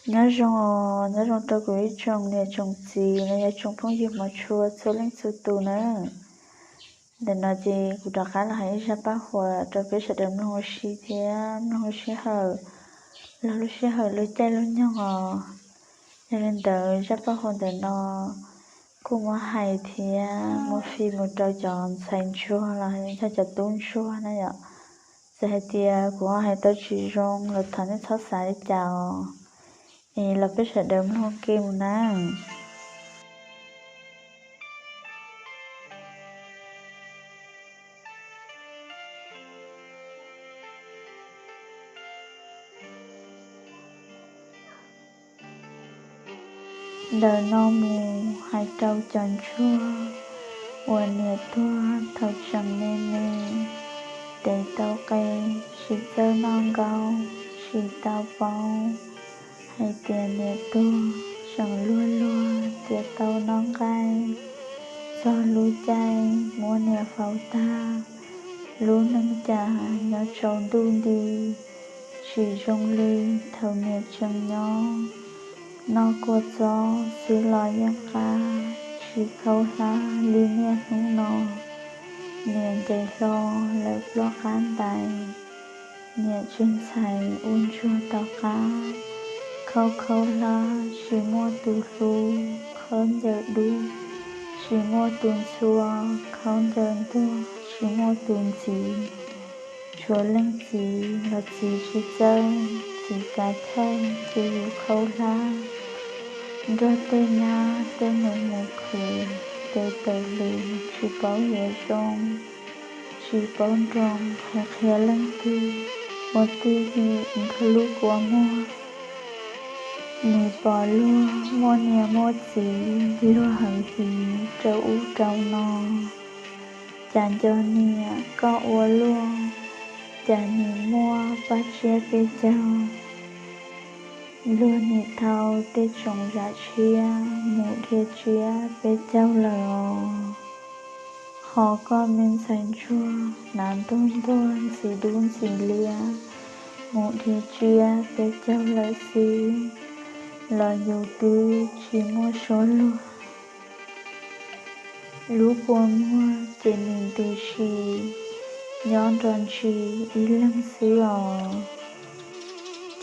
Nyob zoo os, nyob zoo rau kuv ib tsoom niam tsoom txiv los yog tsoom phooj ywg hmov tshua txhua leej txhua tus nawb. Ntawm no ces kuv rov qab los hais ib zaj paj huam rau peb sawv daws mloog ua si thiab mloog lub sij hawm, los lub sij hawm lub caij lub nyoog os. Yog li ntawd zaj paj huam ntawm no kuj muab hais thiab muab fij mus rau cov ntxhais ntsuag los yog cov tub ntsuag na yom. Txawm hais tias kuv ho hais tau tsis zoo los thov nej txhob xav li cas os. Es los peb sawv daws mloog ua ke mus na. Ntawm no mus hais rau cov ntsuag uas niam tuag thaum tseem me me, tes tau qe, tsis txawj noj nkaus, tsis tau paub hais tias niam tuag, tseem luag luag tias tau noj nqaij. Txog lub caij muab niam faus tag, lub neej cas nyob tsaus ntuj nti, tsis zoo li thaum niam tseem nyob. Noj kua txob xwb los yeej qab, tsis khaub hlab li niaj hnub no. Niam nce hlo lawm ploj qab ntais, niam tseem ntxhais ua ntsuag tom qab. Khaub khaub hlab tsis muaj tus hlub, khaub ncaws dub tsis muaj tus ntxhua, khaub ncaws ntuag tsis muaj tus ntxiv. Tshuav leej txiv los txiv tsis txawj, txiv kav chawj ces yus khaub hlab. Nrog tej nyab tej nus mus khwv, tes tawm hlis tsis paub yuav zoo, tsis paub nroo qhia qhia leej twg, ua twj ywm nrog lub kua muag. Nim pom luag muaj niam muaj txiv, luag hawm hiv rau ub rau no. Cas nco niam koj ua luaj, cas nim muaj paj tsiab peb caug. Luag nim thau tej tsoos zam tshiab mus dhia tsiab peb caug lawm os. Ho koj me ntxhais ntsuag hnav ntuag ntuag ntxim dub ntxim liab mus dhia tsiab peb caug lawm xwb, los yus twb tsis muaj suab luag. Lub kua muag ces nim ntws si, nyob nrog ntsis ib leeg xwb os.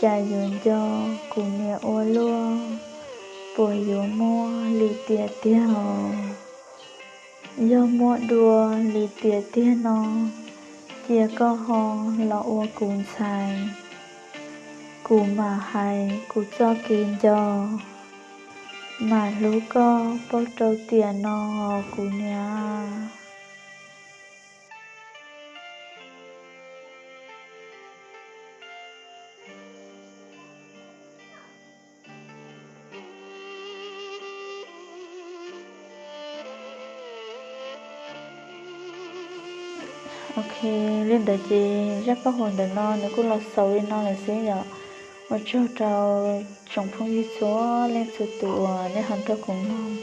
Cas yuav nco kuv niam ua luaj, puas yuav muaj li tiam tiag os? Yog muaj dua li tiam tiag no, cia koj ho los ua kuv ntxhais, kuv mam hais kuv txoj kev nco, mam hlub koj pauj rau tiam no os kuv niam. Ok, li ntawd ces zaj paj huam ntawm no nws kuj los xaus li no lawm xwb yom. Ua tsaug rau tsoom phooj ywg txhua leej txhua tus uas nej ho nrog kuv mloog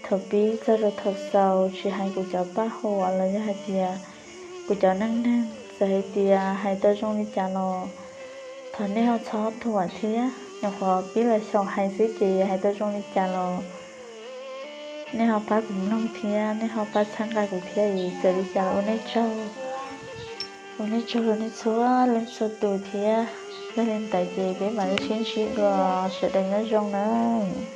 thaum pib txog rau thaum xaus, tsis hais kuv cov paj huam los yog hais tias kuv cov neej neeg, txawm hais tias hais tau zoo li cas los thov nej ho txhob thuam thiab. Nyuam qhuav pib los xyaum hais xwb ces hais tau zoo li cas los nej ho pab kuv mloog thiab nej ho pab txhawb nqa kuv thiab es txawm li cas los ua nej tsaug, ua nej tsaug rau nej txhua leej txhua tus thiab. Yog li ntawd ces peb mam li sib ntsib dua sawv daws nyob zoo nawb.